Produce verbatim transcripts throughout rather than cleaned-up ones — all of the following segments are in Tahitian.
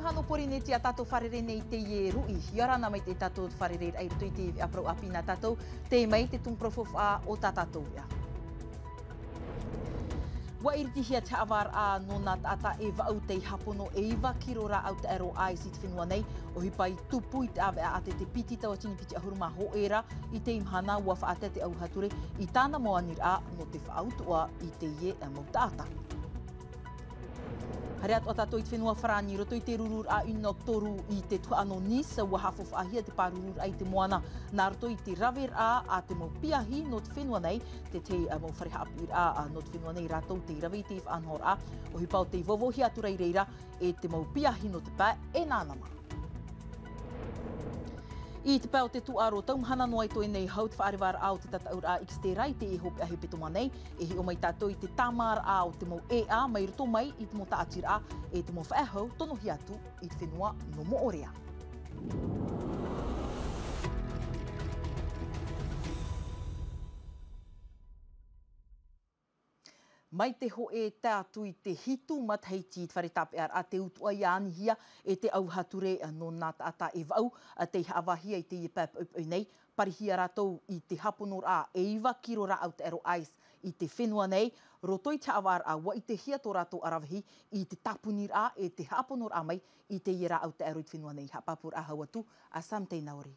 Hano Porinetia tātou fārerei nei i teie ruʻi. ʻIa ora na mai te tātou fārereiraʻa i roto i te veʻa parau ʻāpī nā tātou, tei mai te tumu parau faufaʻa o tā tātou veʻa. ʻUa iritihia te haʻavāraʻa nō nā taʻata e vaʻu tei hāpono e iva kiro rāʻau taʻero ice i te fenua nei, ʻohipa i tupu i te ʻāvaʻe a te piti tauatini piti ʻahuru mā hōʻē ra i teie mahana. ʻUa faʻaʻite te ʻauha ture i tāna mau aniraʻa nō te faʻautuʻa i teie mau taʻata. Haere atoʻa tātou i te fenua Farāni, i roto i te rururaʻa Unok toru i te tuhaʻa nō Nice, ʻua haʻafaufaʻahia te pārururaʻa i te moana nā roto i te raveraʻa a te mau piahi nō te fenua nei. Te tahi mau fare haʻapiʻiraʻa nō te fenua nei rātou tei rave i te faʻanahoraʻa, ʻohipa ʻo tei vauvauhia atu ra i reira e te mau piahi nō te pae e nānā mā. I te pae o te tūʻaro, tau mahana noa i toe nei hau te faʻarevaraʻa o te tataʻuraʻa Xterra i teie hopeʻa hepetoma nei. E hiʻo mai tātou i te tāmāraʻa o te mau ʻēʻa mai roto mai i te mau tāʻatiraʻa, e te mau faʻehau tonohia atu i te fenua nō Moʻorea. Mai te hōʻē tae atu i te hitu matahiti i te fare tāpeʻaraʻa te utuʻa ʻia anihia e te ʻauha ture nō nā taʻata e vaʻu, tei haʻavāhia i teie pae poʻipoʻi nei, parihia rātou i te hāponoraʻa e iva kiro rāʻau taʻero ice i te fenua nei. Roto i te haʻavāraʻa, ʻua ʻitehia tō rātou ʻaravihi i te tāpuniraʻa e te hāponoraʻa mai i teie rāʻau taʻero i te fenua nei. Haʻapāpūraʻa hau atu a Sam Teinaori.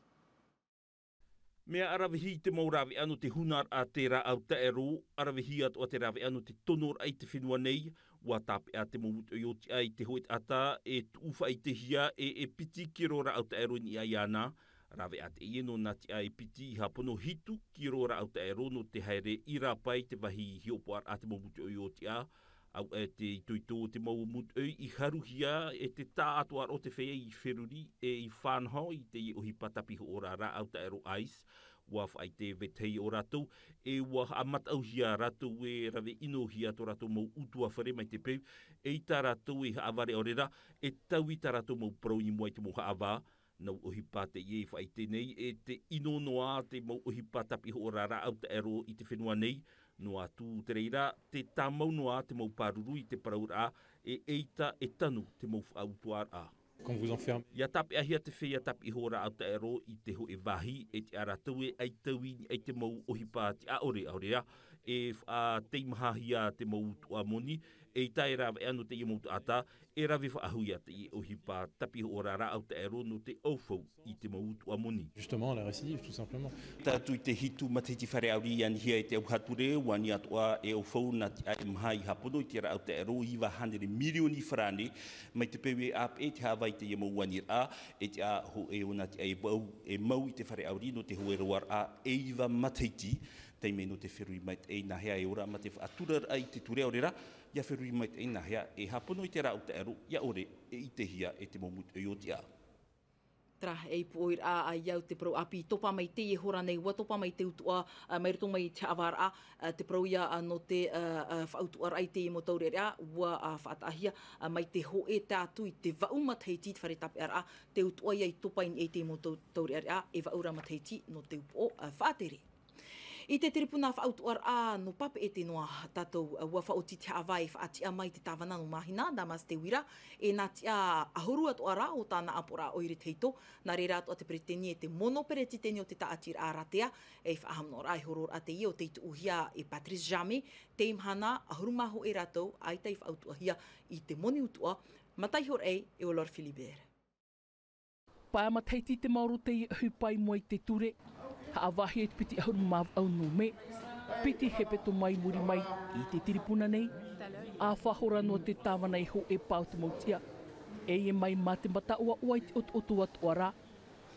Mea ʻaravihi i te mau rāveʻa nō te hunaraʻa te rāʻau taʻero, ʻaravihi atoʻa te rāveʻa nō te tonoraʻa i te fenua nei. ʻUa tāpeʻa te mau mūtoʻi ʻōtiʻa i te hōʻē taʻata e tuʻu faʻaʻitehia e, e piti kiro rāʻau taʻero i niʻa iāna. Rāveʻa teie nō nā tiʻa e piti i hāpono hitu kiro rāʻau taʻero nō te haere i rāpae i te vāhi hiʻopoʻaraʻa te mau mūtoʻi ʻōtiʻa. Auaʻe te itoito o te mau mūtoʻi i haruhia e te taʻatoʻaraʻa o te feiā i feruri e i faʻanaho i teie ʻohipa tāpiʻi hoʻoraʻa rāʻau taʻero ice. ʻUa faʻaʻite vetahi o rātou, e ʻua haʻamataʻuhia rātou e rave ʻinohia tō rātou mau ʻutuāfare mai te peu, eʻita rātou e haʻavare ʻaore rā e taui tā rātou mau parau i mua i te mau haʻavā. Nau ʻohipa teie i faʻaʻite nei, e te ʻino noa te mau ʻohipa tāpiʻi hoʻoraʻa rāʻau taʻero i te fenua nei, noa atu te reira, te tāmau noa te mau pāruru i te parauraʻa, e eʻita e tanu te mau faʻautuaraʻa. Quand vous enfermez. ʻIa tāpeʻahia te feiā tāpiʻi hoʻoraʻa rāʻau taʻero i te hōʻē vāhi, e tiʻa rātou e ʻaitau i niʻa i te mau ʻohipa tiʻaʻore ʻaore rā, e faʻateimahahia te mau utuʻa moni, eʻita e rāveʻa nō teie mau taʻata, e rave faʻahou ïa teie ʻohipa tāpiʻi hoʻoraʻa rāʻau taʻero nō te ʻaufau i te mau utuʻa moni. Justement, la récidive, tout simplement. Tae atu i te hitu matahiti fare ʻauri i anihia e te ʻauha ture, ʻua ani atoʻa e ʻaufau nā tiʻa e maha i hāpono i te rāʻau taʻero iva hānere mirioni farāne, mai te peu e ʻāpeʻe te haʻavā i teie mau aniraʻa, e tiʻa hōʻē ʻo nā tiʻa e vaʻu, e mau i te fare ʻauri nō te hōʻē roaraʻa e iva matahiti, taime nō te feruri maitaʻi nāhea e ora mā te faʻaturaraʻa i te ture ʻaore rā, ʻia feruri maitaʻi nāhea e hāpono i te rāʻau taʻero, ʻia ʻore e ʻitehia e te mau mūtoʻi ʻōtiʻa. Terā e ipu ʻoiraʻa a i au te parau ʻāpī i topa mai teie hora nei, ʻua topa mai te utuʻa, ā, mai roto mai i te haʻavāraʻa, ā, te parau ïa, ā, nō te, ā, ā, faʻautuʻaraʻa i teie mau taureʻareʻa, ʻua, ā, faʻataʻahia, ā, mai te hōʻē tae atu i te vaʻu matahiti i te fare tāpeʻaraʻa, te utuʻa ïa i topa i niʻa i teie mau tau-, taureʻareʻa, e vaʻu ra matahiti nō te upoʻo, ā, faʻatere. I te tiripuna faʻautuʻaraʻa nō Papeʻete noa tātou, ʻua faʻaoti te haʻavā e faʻatiʻa mai te tāvana nō Mahina, Damas Teuira, e nā tiʻa ʻahuru atoʻa rā o tāna ʻāpoʻoraʻa ʻoire tahito, nā reira atoʻa te peretiteni e te mono peretiteni o te tāʻatiraʻa Ratea, e faʻahaʻamanaʻoraʻa e hororaʻa teie ʻo tei tuʻuhia e Patrice Jamais, tei mahana ʻahuru mā hōʻē rātou, ʻaita i faʻautuʻahia i te moni utuʻa, mata iho raʻi e Olor Philibert. Pae matahiti te maoro teie ʻohipa i mua i te ture, haʻavāhia i te piti ʻahuru mā vaʻu nō Mē, piti hepetoma i muri mai i te tiripuna nei, ʻa faʻahoro noa te tāvana e hōʻē pae o te mau tiʻa, e ʻia mai mā te mataʻuaʻua i te ʻotoʻoto atoʻa rā,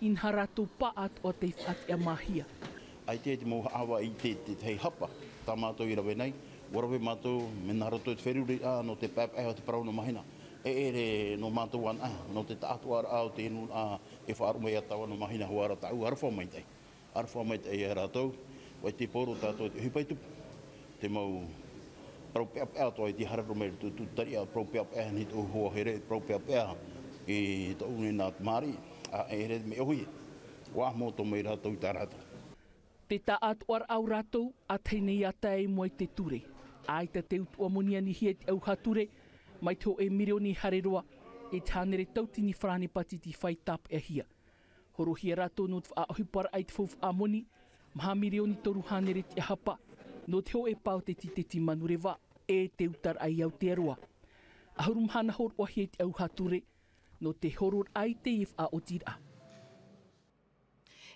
inaha rātou paʻatoʻa tei faʻatiʻamahia. ʻAita te mau haʻavā i te, te, te hapa, tā mātou i rave nei, ʻua rave mātou, mea nā roto i te feruriraʻa nō te paepae o te parau nō Mahina. E ʻere nō mātou anaʻe, nō te taʻatoʻaraʻa o te inu, ā, e faʻaroʻo mai ia tāua nō Mahina, hoʻi rā tāʻu aroha maitaʻi. Aroha maitaʻi ia rātou, ʻua ʻite pauroa tātou te ʻohipa i tupu. Te mau parau peʻapeʻa atoʻa i te haere mai i tō, tō tariʻa, parau peʻapeʻa nei tō hoa here, parau peʻapeʻa i tō ʻuneʻuneʻa tamariʻi, ā, e ʻere mea ʻōhie. ʻUa ʻamoto mai rātou i tā rātou. Te taʻatoʻaraʻa o rātou, ʻa tahi nei ā tae i mua i te ture. ʻAita te utuʻa moni anihia e te ʻauha ture, mai te hōʻē mirioni haere roa, E te hānere tautini farāni pātiti fai tāpeʻahia. Horohia rātou nō te faʻaʻohiparaʻa i te faufaʻa moni, maha mirioni toru hānere tiʻahapa, nō te hōʻē pā o te tīteti manureva, e te utaraʻa i Aotearoa. ʻAhuru mahana hōroʻahia i te ʻauha ture, nō te hororaʻa i teie faʻaotiraʻa.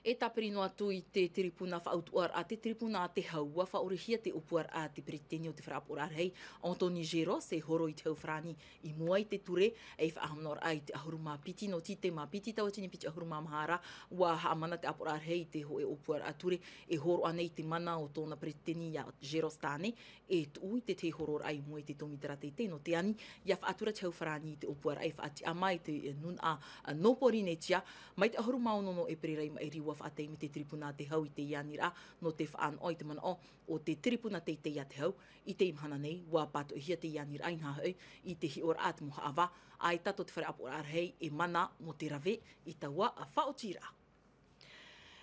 E tāpiri noa atu i te tiripuna faʻautuʻaraʻa, te tiripuna a te hau, ua faʻaʻorehia te ʻōpuaraʻa a te peretiteni o te fare ʻāpoʻoraʻa rahi, Anthony Géros, e horo i te hau farāni i mua i te ture, e faʻahaʻamanaʻoraʻa i te ʻahuru mā piti nō tītei mā piti tauatini piti ʻahuru mā maha ra, ua haʻamana te ʻāpoʻoraʻa rahi i te hōʻē ʻōpuaraʻa ture, e hōroʻa nei i te mana o tōna peretiteni ia Géros tāne, e tuʻu i te tahi hororaʻa i mua i te tōmitera teitei nō te ani, ʻia faʻatura te hau farāni i te ʻōpuaraʻa e faʻatiʻa mai te nūnaʻa nō Pōrīnetia, mai te ʻahuru mā ono nō ʻēperēra i maʻiri ua faʻatae mai te tiripuna a te hau i teie aniraʻa, nō te faʻanaʻo i te manaʻo o te tiripuna teitei a te hau, i teie mahana nei, ua pātoʻihia teie aniraʻa inaha hoʻi, i te hiʻoraʻa a te mau haʻavā, ʻaita tō te fare ʻāpoʻoraʻa rahi e mana mō te rave i taua faʻaotiraʻa.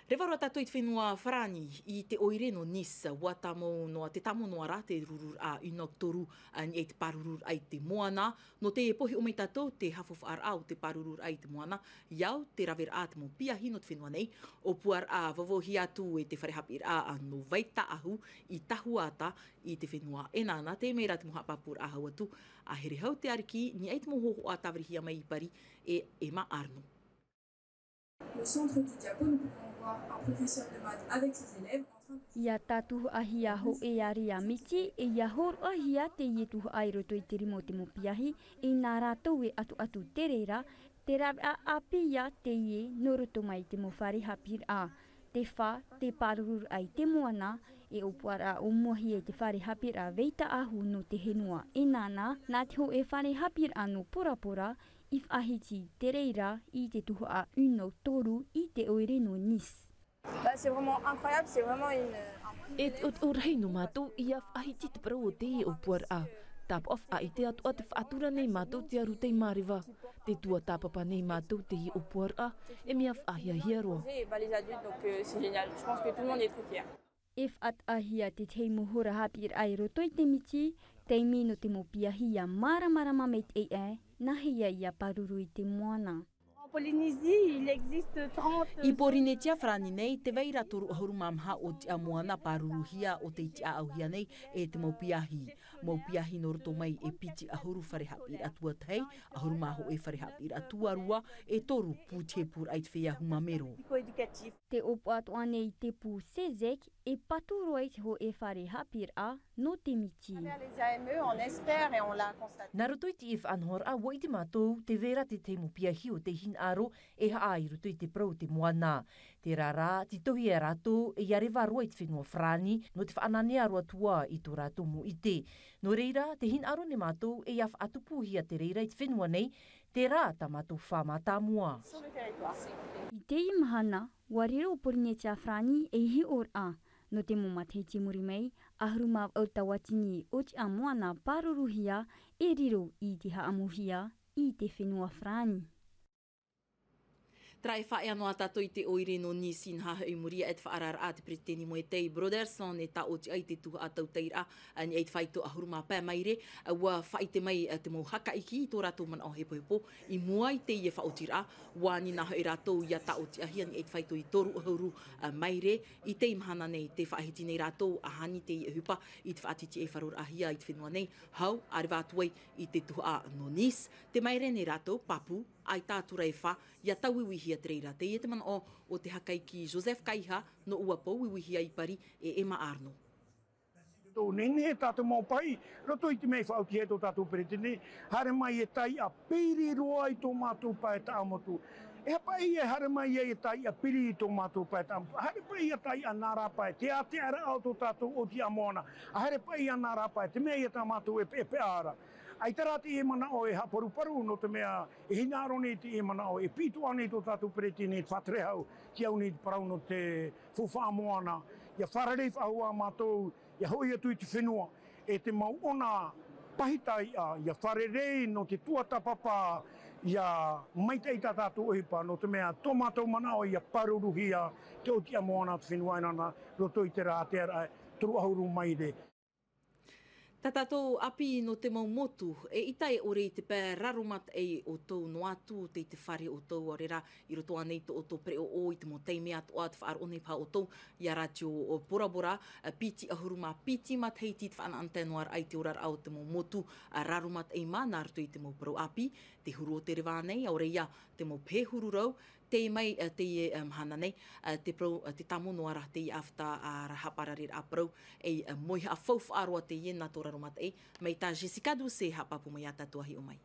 Reva roa tātou i te fenua Farāni, i te ʻoire nō Nice, ua tāmau noa, tē tāmau noa ra te rururaʻa Une Octobre, a, i te pārururaʻa i te moana, nō te pohiʻo mai tātou te haʻafaʻaraʻa o te pārururaʻa i te moana, i au te raveraʻa a te mau piahi nō te fenua nei, ʻōpuaraʻa vauhia atu e te fare haʻapiʻiraʻa nō Vaitaʻahu i Tahuata i te fenua ʻEnana, teie mai rā te mau haʻapāpūraʻa hau atu, a here hau te ariki, i niʻa i te mau hōhoʻa tāvirihia mai i Parī e Emma Arnaud. Au centre du Diapo, nous pouvons voir un professeur de maths avec ses élèves en train de... ʻIa tātuhaʻahia hōʻē area miti, e ʻia hōroʻahia teie tuhaʻa i roto i te rima o te mau piahi, e nā rātou e ʻatuʻatu te reira, te raveraʻa ʻāpī ïa teie nō roto mai i te mau fare haʻapiʻiraʻa. Te fā, te pārururaʻa i te moana, e ʻōpuaraʻa ʻōmuahia i te fare haʻapiʻiraʻa Vaitaʻahu nō te fenua ʻEnana, nā te hōʻē fare haʻapiʻiraʻa nō Porapora, i faʻahiti te reira i te tuhaʻa Une Octobre i te ʻoire nō Nice. Bah, c'est vraiment incroyable, c'est vraiment une, un... E te ʻotiʻoti rahi nō mātou ʻia faʻahiti te parau o teie ʻōpuaraʻa. Tāpaʻo faʻaʻite atoʻa tē faʻatura nei mātou te aru tei māreva. Tē tuatāpapa nei mātou teie ʻōpuaraʻa, e mea faʻahiahia roa. Et bah, les adultes, donc, euh, c'est génial. Je pense que tout le monde est très fier. E faʻataʻahia te tahi mau hora haʻapiʻiraʻa i roto i te miti, taime nō te mau piahi ʻia māramarama maitaʻi ē, nāhea ïa ʻia pāruru i te moana. En Polynésie, il existe trente... I Pōrīnetia Farāni nei, tē vai ra toru ʻahuru mā maha ʻōtiʻa moana pāruruhia ʻo tei tiʻaʻauhia nei e te mau piahi. Mau piahi nō roto mai e piti ʻahuru fare haʻapiʻiraʻa tuatahi, ʻahuru mā hōʻē fare haʻapiʻiraʻa tuarua, e toru pūtehepūraʻa i te feiā hūmamero. Te ʻōpuaraʻa atoʻa nei i te pū CESEC, e patu roa i te hōʻē fare haʻapiʻiraʻa nō te miti. À travers les A M E, on espère et on l'a constaté. Nā roto i teie faʻanahoraʻa, ʻua ʻite mātou tē vai ra te tahi mau piahi ʻo tei hinaʻaro e haʻa i roto i te parau o te moana. Terā rā, tītauhia e rātou ʻia reva roa i te fenua Farāni, nō te faʻananea roa atu ā i tō rātou mau ʻite. Nō reira, tē hinaʻaro nei mātou ʻia faʻatupuhia te reira i te fenua nei, terā tā mātou fā mātāmua. Sur le territoire. I teie mahana, ʻua riro Pōrīnetia Farāni ei hiʻoraʻa, nō te mau matahiti i muri mai, ʻahuru mā vaʻu tauatini ʻōtiʻa moana pāruruhia e riro i te haʻamauhia i te fenua Farāni. Terā e faʻaea noa tātou i te ʻoire nō Nice, inaha hoʻi i muri aʻe i te faʻaararaʻa a te peretiteni Moetai Brotherson e tāʻoti ai te tuhaʻa tautaieraʻa, a, i niʻa i te faito ʻahuru mā pae maire, a, ʻua faʻaʻite mai, a, te mau hakaʻiki i tō rātou manaʻo hepohepo i mua i teie faʻaotiraʻa, ʻua ani nā hoʻi rātou ʻia tāʻotiʻahia i niʻa i te faito e toru ʻahuru, a, maire. I teie mahana nei, tē faʻahiti nei rātou, ʻa hani teie ʻohipa i te faʻatītīʻaifaroraʻahia i te fenua nei, hau, ʻa reva atu ai i te tuhaʻa nō Nice, tē maere nei rātou, pāpū, ʻaita atu ra e fā, ʻia tauiuihia te reira. Teie te manaʻo o te hakaiki Joseph Kaiha, nō Uapou, uiuihia i Parī e Emma Arnaud. Tō nehenehe tā te mau pahi, roto i te mea i faʻaotihia e tō tātou peretiteni, haere mai e taiʻa piri roa i tō mātou pae taʻamotu. E aha paʻi e haere mai ai e taiʻa piri i tō mātou pae taʻamotu? Haere paʻi ia taiʻa nā rā pae, te ātearaʻa o tō tātou ʻōtiʻa moana. Haere paʻi ia nā rā pae, te mea ia tā mātou e peʻapeʻa ra. ʻAita rā teie manaʻo e haʻaparuparu, nō te mea e hinaʻaro nei teie manaʻo, e piʻi atoʻa nei tō tātou peretiteni i te faʻatere hau, tei au nei te parau nō te faufaʻa moana, ʻia fārerei faʻahou ā mātou, ʻia hoʻi atu i te fenua, e te mau ʻona pahi taiʻa, ʻia fārerei nō te tuatāpapa, ʻia maitaʻi tā tātou ʻohipa, nō te mea tō mātou manaʻo ʻia pāruruhia te ʻōtiʻa moana o te fenua ʻEnana, roto i terā ātearaʻa e toru ʻahuru maire. Tā tātou ʻāpī nō te mau motu, eʻita e ʻore i te pae raromataʻi ʻoutou noa atu tei te fare ʻoutou, ʻaore rā, i roto ānei tō ʻoutou pereʻoʻo i te mau taime atoʻa, te faʻaroʻo nei paha ʻoutou ia Rātio Bora Bora, ā, piti ʻahuru mā piti matahiti te faʻanaʻanatae noa raʻa i te oraraʻa o te mau motu, ā, raromataʻi mā nā roto i te mau parau ʻāpī, te huru o te reva nei, ʻaore ia te mau pehe huru rau, tei mai, ā, teie, ā, mahana nei, ā, te parau, ā, te tāmau noa ra teie ʻāfata, ā, ra haʻaparareraʻa parau, ei, ā, mau haʻafaufaʻa roa teie nā tō raromataʻi, mai tā Jessica Doucet haʻapāpū mai ia tātou a hiʻo mai.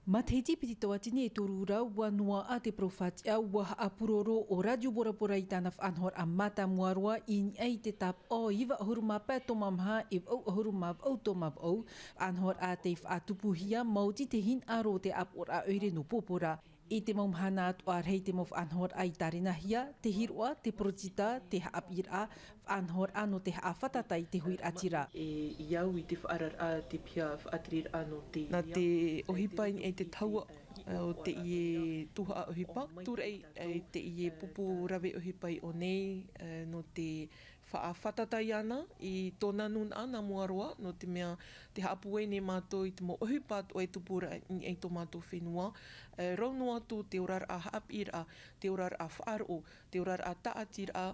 Matahiti piti tauatini e toru ra, ʻua noaʻa te parau faʻatiʻa, ʻua haʻapuroro ʻo Rātio Bora Bora i tāna faʻanahoraʻa mātāmua roa i niʻa i te tāpaʻo iva ʻahuru mā pae tōmā maha e vaʻu ʻahuru mā vaʻu tōmā vaʻu, faʻanahoraʻa tei faʻatupuhia, maoti te hinaʻaro o te ʻāpoʻoraʻa ʻoire nō Pōpōra. I te mau mahana atoʻa rahi te mau faʻanahoraʻa i tārenahia, te hiroʻa, te porotita, te haʻapiʻiraʻa, faʻanahoraʻa nō te haʻafātata i te huiraʻatira. E, i au i te faʻaararaʻa te piha faʻatereraʻa nō te... Nā te ʻohipa i niʻa i te tahua, ā, o teie tuhaʻa ʻohipa, tūraʻi, ā, i teie pupu rave ʻohipa i ʻō nei, ā, nō te faʻafātata iāna i tōna nūnaʻa nā mua roa, nō te mea tē haʻapūai nei mātou i te mau ʻohipa atoʻa e tupu ra i niʻa i tō mātou fenua, ā, rau noa atu te oraraʻa haʻapiʻiraʻa, te oraraʻa faʻaroʻo, te oraraʻa tāʻatiraʻa,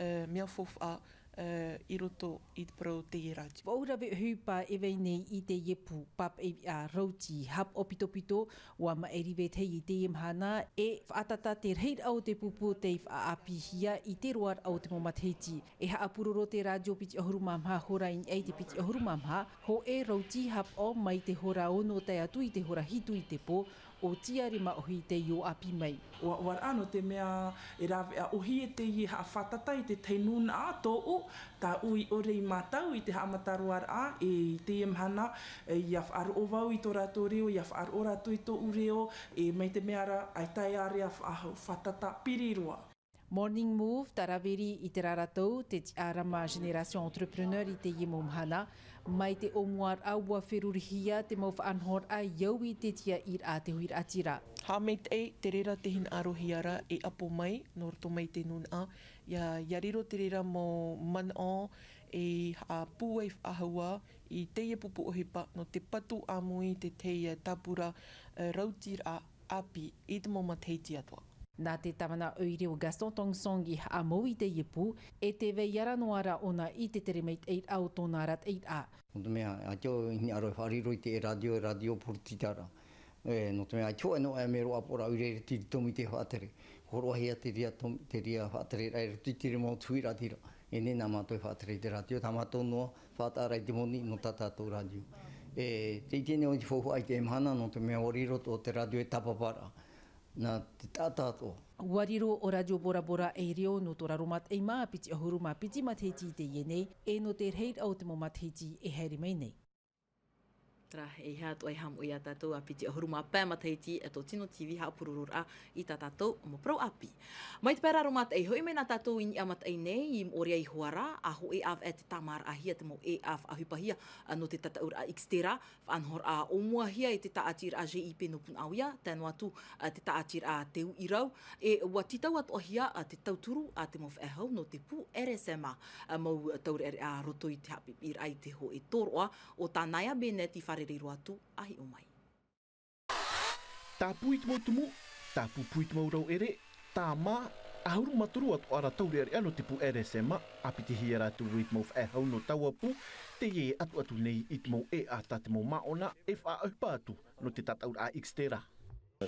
ā, mea faufaʻa, ā, i roto i te parau o teie rātio. Vaʻu rave ʻohipa e vai nei i teie pū, pāpaʻi veʻa, rauti, haʻapaʻo pitopito, ʻua maʻiri vetahi i teie mahana, e faʻatata te rahiraʻa o te pupu tei faʻaʻāpīhia i te roaraʻa o te mau matahiti. E haʻapuroro te rātio piti ʻahuru mā maha hora i niʻa i te piti ʻahuru mā maha, hōʻē rauti haʻapaʻo mai te hora ono tae atu i te hora hitu i te pō, ʻo tiare māʻohi teie ʻāpī mai. ʻUa, ʻua raʻa nō te mea e rāveʻa ʻōhie teie haʻafātata i te tahi nūnaʻa tōʻu, tāʻu i ʻore i mātau i te haʻamata roaraʻa, e i teie mahana, e, ʻia faʻaroʻo vau i tō rātou reo, ʻia faʻaroʻo rātou i tōʻu reo, e mai te mea ra, ʻaita e ārea faʻahou, fātata piri roa. Morning Move, Taraveri i terā rātou, te tiʻarama Génération Entrepreneur i teie mau mahana, mai te ʻōmuaraʻa ʻua ferurihia te mau faʻanahoraʻa i au i te tiaʻiraʻa te huiraʻatira. Haʻamaitaʻi, te reira tē hinaʻarohia ra e ʻapo mai, nō roto mai te nūnaʻa, ʻia, ʻia riro te reira mau manaʻo e haʻapūai faʻahou i teie pupu ʻohipa nō te patu ʻāmui i te tahi tāpura, ā, rautiraʻa ʻāpī i te mau matahiti atoʻa. Nā te tāvana ʻoire ʻo Gaston Tongsong i haʻamau i teie pū, e tē vai ra noa ra ʻōna i te tere maitaʻiraʻa o tōna arataʻiraʻa. Nō te mea, ʻaita au i hinaʻaro e faʻariro i te rātio, rātio porotita ra. E, nō te mea, ʻaita hōʻē noa e mea roa ʻāpoʻoraʻa ʻoire i roto i te tomo i te faʻatere. Hōroʻahia te reira tom-, te reira faʻatereraʻa i roto i te mau huiraʻatira. E nehenehe nā mātou e faʻatere i te rātio, tā mātou noa, faʻataʻa ra i te moni nō tā tātou rātio. E, tē ʻite nei au i te faufaʻa i teie mahana, nō te mea ʻua riro tō te rātio e tāpapa ra. Nā te taʻata atoʻa. ʻUa riro ʻo Rātio Bora Bora ei reo nō tō raro mataʻi mā piti ʻahuru mā piti matahiti i teie nei, e nō te rahiraʻa o te mau matahiti e haere mai nei. Terā, e aha atoʻa e haʻamoʻe ia tātou ā piti ʻahuru mā pae matahiti, e tō Tino TV haʻapurororaʻa i tā tātou mau parau ʻāpī. Mai te pae raro mataʻi, hoʻi mai nā tātou i niʻa mataʻi nei, i Moʻorea i Hoara, ā hōʻē ʻāvaʻe tē tāmāraʻahia te mau ʻēʻa faʻaʻohipahia, ā, nō te tataʻuraʻa Xterra, faʻanahoraʻa ʻōmuahia e te tāʻatiraʻa GIP nō Punaʻauia, tae noa atu, ā, te tāʻatiraʻa Te Uʻi Rau, e ʻua tītau atoʻahia, ā, te tauturu a te mau faʻehau nō te pū RSMA, ā, mau taureʻareʻa roto i te haʻapiʻiraʻa i te hōʻē tōroʻa, ʻo Tanaia Bennett i fārerei roa atu a hiʻo mai. Tāpū i te mau tumu, tāpūpū i te mau rauʻere, tāmā, ʻahuru mā toru atoʻa ra taureʻareʻa nō te pū RSMA, ʻāpitihia rātou i te mau faʻehau nō taua pū, teie e ʻatuʻatu nei i te mau ʻēʻa tā te mau māʻona e faʻaʻohipa atu nō te tataʻuraʻa Xterra.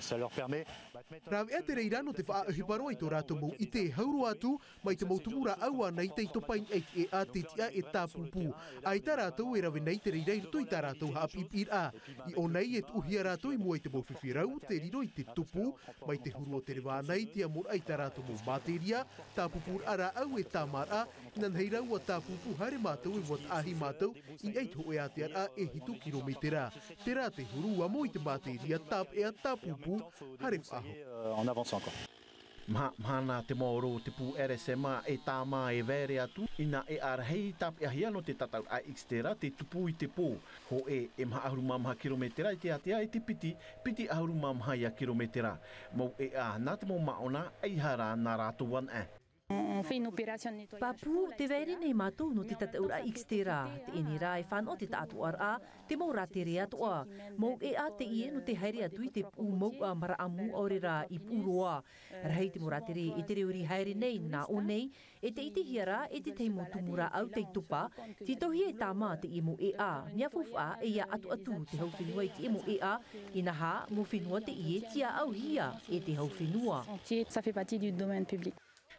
Ça leur permet, bah, de mettre... Rāveʻa te reira nō te faʻaʻohipa roa i tō rātou mau ʻite e hau roa atu, mai te mau tumu rāʻau ānei tei topa i niʻa i te ʻēʻa tē tiʻa e tāpūpū. ʻAita rātou e rave nei te reira i roto i tā rātou haʻapiʻipiʻiraʻa. I ʻō nei e tuʻuhia rātou i mua i te mau fifi rau, tē riro i te tupu, mai te huru o te reva ānei, te amoraʻa i tā rātou mau materia, tāpūpūraʻa rāʻau e tāmāraʻa, inanahi rā ʻua tāpūpū haere mātou e ʻua taʻahi mātou i niʻa i te hōʻē ātearaʻa e hitu kirometera. Terā te huru ʻua mau i te materia tāpeʻa tāpūpū, haere faʻahou. Euh, en avançant, quoi. Maha, mahana te maoro o te pū RSMA e tāmā e vaere atu, i nā ʻēʻa rahi tāpeʻahia nō te tataʻuraʻa Xterra tē tupu i te pō. Hōʻē e maha ʻahuru mā maha kirometera i te ātea e te piti, piti ʻahuru mā maha ia kirometera. Mau ʻēʻa nā te mau māʻona, ʻaita rā nā rātou anaʻe. On fait une opération de nettoyage. Pāpū, te vaere nei mātou nō te tataʻuraʻa X-Terra, teie nei rā e fānaʻo te taʻatoʻaraʻa, te mau rātere atoʻa. Mau ʻēʻa teie nō te haere atu i te puʻu mouʻa maraʻamu ʻaore rā i puʻu roa. Rahi te mau rātere e tere uri haere nei, nā ʻō nei, e te ʻitehia rā e te tahi mau tumu rāʻau tei topa, tītauhia e tāmā teie mau ʻēʻa, mea faufaʻa e ia atoʻa atu te hau fenua i teie mau ʻēʻa, inaha, mau fenua teie tiaʻauhia e te hau fenua. Chantier, ça fait partie du domaine public.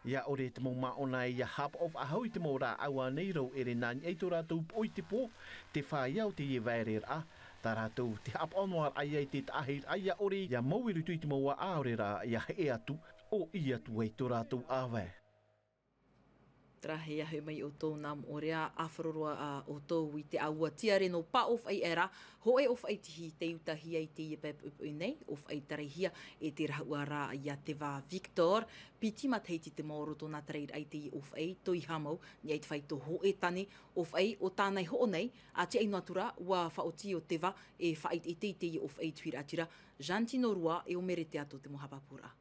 ʻIa ʻore te mau māʻona e ia haʻapaʻo faʻahou i te mau rāʻau ānei rau ʻere nā niʻa i tō rātou poʻo i te pō, te fāia o teie vaereraʻa, tā rātou te haʻapaʻo noa raʻa ia i te taʻahiraʻa ʻia ʻore, ʻia mau i roto i te mau ʻāʻau ʻaore rā, ʻia heʻe atu, ʻoʻi atu ai tō rātou ʻāvae. Tarahe ia hoʻi mai ʻoutou nā moʻorea, ʻāfaro roa ʻoutou i te ʻāua tiare nō Paʻōfaʻi ʻera, hōʻē ʻōfaʻi tihi tei utahia i teie pae poʻipoʻi nei, ʻōfaʻi taraihia e te rahuʻa ra ia Teva Victor, piti matahiti te maoro tōna tereraʻa i teie ʻōfaʻi, toiha mau, niʻa i te fāito hōʻē tane, ʻōfaʻi o tāna i hoʻo nei, ʻa tiaʻi noa atu ra, ʻua faʻaoti ʻo Teva e faʻaʻiteʻite i teie ʻōfaʻi tuiraʻatira, Jantino Rua e ʻo Merete Ato te mau haʻapāpūraʻa.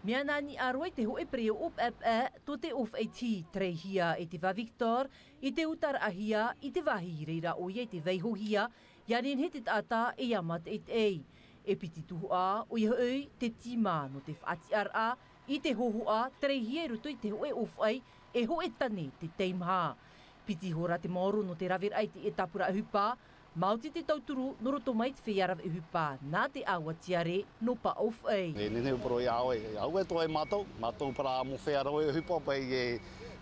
Mea nā niʻa roa i te hōʻē pereoʻo paʻepaʻe, tō te ʻōfaʻi tihi, terehia e Teva Victor, i te utaraʻahia, i te vāhi i reira ʻoia i te vaihohia, ʻia nehenehe te taʻata e ia mātaʻitaʻi. E piti tuhaʻa, ʻoia hoʻi, te tīmā nō te faʻatiʻaraʻa, i te hōhoʻa, terehia i roto i te hōʻē ʻōfaʻi, e hōʻē tane te teimaha. Piti hora te maoro nō te raveraʻa i te tāpura ʻohipa, maoti te tauturu nō roto mai te feiā rave ʻohipa, nā te ʻāua tiare nō Paʻōfaʻi. E nehenehe e poro ia ʻoe, ʻaore atoʻa e mātou, mātou parau mō feiā rave ʻohipa, paʻi e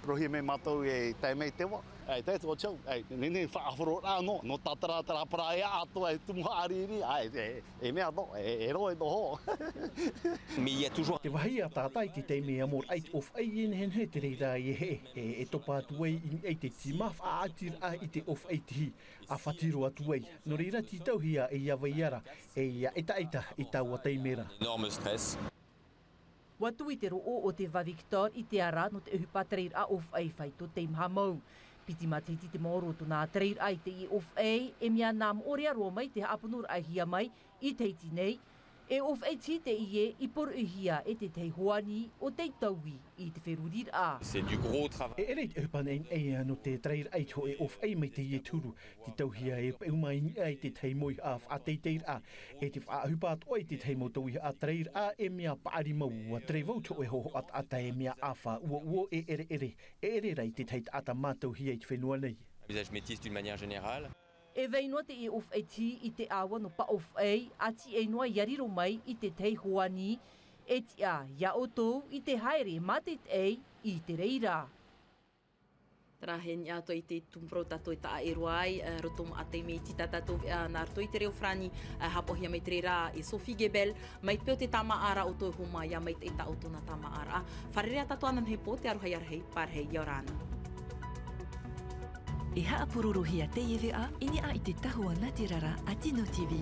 porohia mai mātou e tae mai Teva. ʻAe, tae atu ʻo Teo, ʻae, nehenehe faʻahororaʻa nō, nō tātarātarā parau e atoʻa e tumu haʻariri, ʻae, e, e mea nō, e, e roa e noho. Mais il y a toujours Te vāhi a tātā i te taime e amo ai te ʻōfaʻi e nehenehe te reira e heʻe, e, e topa atu ai i niʻa i te tīmā faʻaʻatiraʻa i te ʻōfaʻi tihi, ʻa fātiro atu ai. Nō reira tītauhia e ia vai ra, e ia ʻetaʻeta i taua taime ra. Énorme stress. ʻUa tū i te roʻo o Teva Victor i te ara nō te ʻohipa tereraʻa ʻōfaʻi fāito teimaha mau. Piti matahiti te maoro o tōna tereraʻa i teie ʻōfaʻi, e mea nā moʻorea roa mai te haʻaponoraʻahia mai i Tahiti nei, e ʻōfaʻi tihi teie i poroʻihia e te tahi hoani o tei taui i te feruriraʻa. C'est du gros travail. E ʻere i te ʻohipa naʻinaʻi nō te tereraʻa i te hōʻē ʻōfaʻi mai teie te huru, tītauhia e peʻuma i niʻa i te tahi mau ihaʻa faʻateiteiraʻa, e te faʻaʻohipa atoʻa i te tahi mau tauihaʻa tereraʻa, e mea paʻari mau, ʻua tere vau te hōʻē hōhoʻa taʻata e mea ʻāfa, ʻuoʻuo e ʻereʻere, e ʻere rā i te tahi taʻata mātauhia i te fenua nei. Visage métis d'une manière générale. E vai noa teie ʻōfaʻi tihi i te ʻāua nō Paʻōfaʻi, ʻa tiʻai noa ʻia riro mai i te tahi hoani, e tiʻa ia ʻoutou i te haere mātaʻitaʻi i te reira. Terā e niʻa atu i te tumu parau tātou e taʻa ʻē roa ai, ā, roto maʻa taime iti tā tātou veʻa nā roto i te reo farāni, ā, haʻapaʻohia mai te reira e Sophie Gebel, mai te peu o te tāmāʻaraʻa ʻoutou e hōmai ia maitaʻi tā ʻoutou nā tāmāʻaraʻa. Fārerei ā tātou ananahi pō, te aroha ia rahi, pārahi ia ora na. E haʻapurorohia teie veʻa i niʻa i te tahua nāterara a Tino TV.